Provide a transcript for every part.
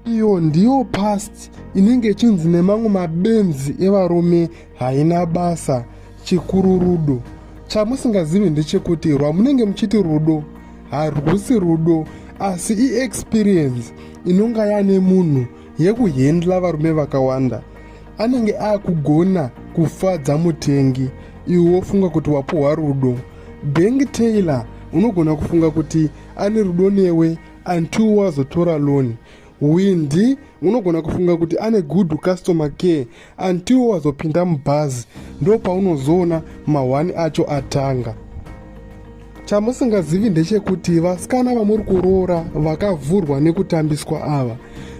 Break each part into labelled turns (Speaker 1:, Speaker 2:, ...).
Speaker 1: Iyo ndiyo past inenge ichinzi nemamwe mabenzi evarume haina basa, chikuru rudo. Chamusingazivi ndechekuti rwamunenge muchiti rudo harwusi rudo, asi iexperience inonga yane munhu yekuhendla varume vakawanda. Anenge akugona kufadza mutengi, iwe wofunga kuti wapuhwa rudo. Bank teller unogona kufunga kuti ane rudo newe until wazotora loan. Windi unogona kufunga kuti ane good customer care until wazopinda mubhazi, ndo paunozoona mahwani acho atanga. Chamusingazivi ndechekuti vasikana vamuri kuroora vakavhurwa nekutambiswa ava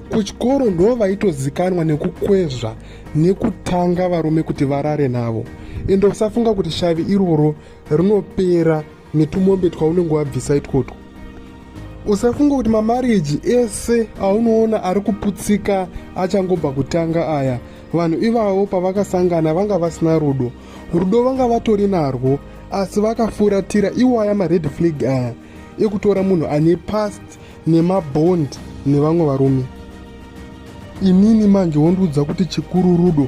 Speaker 1: kuchikoro ndo vaitozikanwa nekukwezva nekutanga varume kuti varare navo. Ende usafunga kuti shavi iroro rinopera netumombe twaunenge wabvisa itwotwo. Usafunga kuti mamarriage ese aunoona ari kuputsika achangobva kutanga aya, vanhu ivavo pavakasangana vanga vasina rudo. Rudo vanga vatori narwo, asi vakafuratira iwaya mared flag aya ekutora munhu ane past nemabond nevamwe varume. Inini manje wondiudza kuti chikuru rudo,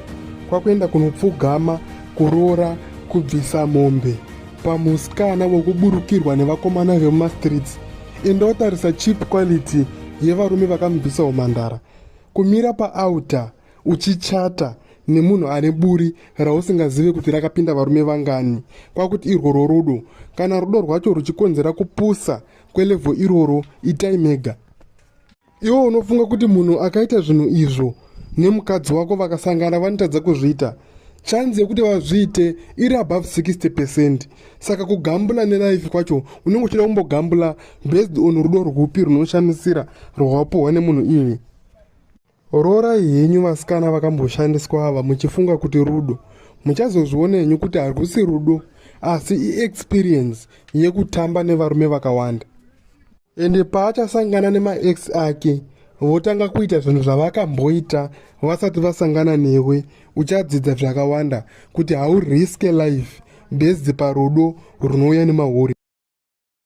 Speaker 1: kwakuenda kunopfugama, kuroora, kubvisa mombe pamusikana wekuburukirwa nevakomana vemumastreets. Endotarisa cheap quality yevarume vakamubvisa umhandara. Kumira paaltar uchichata nemunhu ane buri rausingazivi kuti rakapinda varume vangani, kwakuti irworwo rudo? Kana rudo rwacho ruchikonzera kupusa kwelevel iroro, itai mega. Iwe unofunga kuti munhu akaita zvinhu izvo nemukadzi wako vakasangana vanotadza kuzviita? Chance yekuti vazviite iri above 60%. Saka kugambula nelife kwacho unenge uchida kumbogambula based on rudo rwupi runoshamisira rwawapuhwa nemunhu ivi? Rorai henyu vasikana vakamboshandiswa ava muchifunga kuti rudo. Muchazozviona henyu kuti harusi rudo, asi iexperience yekutamba nevarume vakawanda. Ende paachasangana nemaex ake votanga kuita zvinhu zvavakamboita vasati vasangana newe, uchadzidza zvakawanda kuti hauriske life based parudo runouya nemahuri.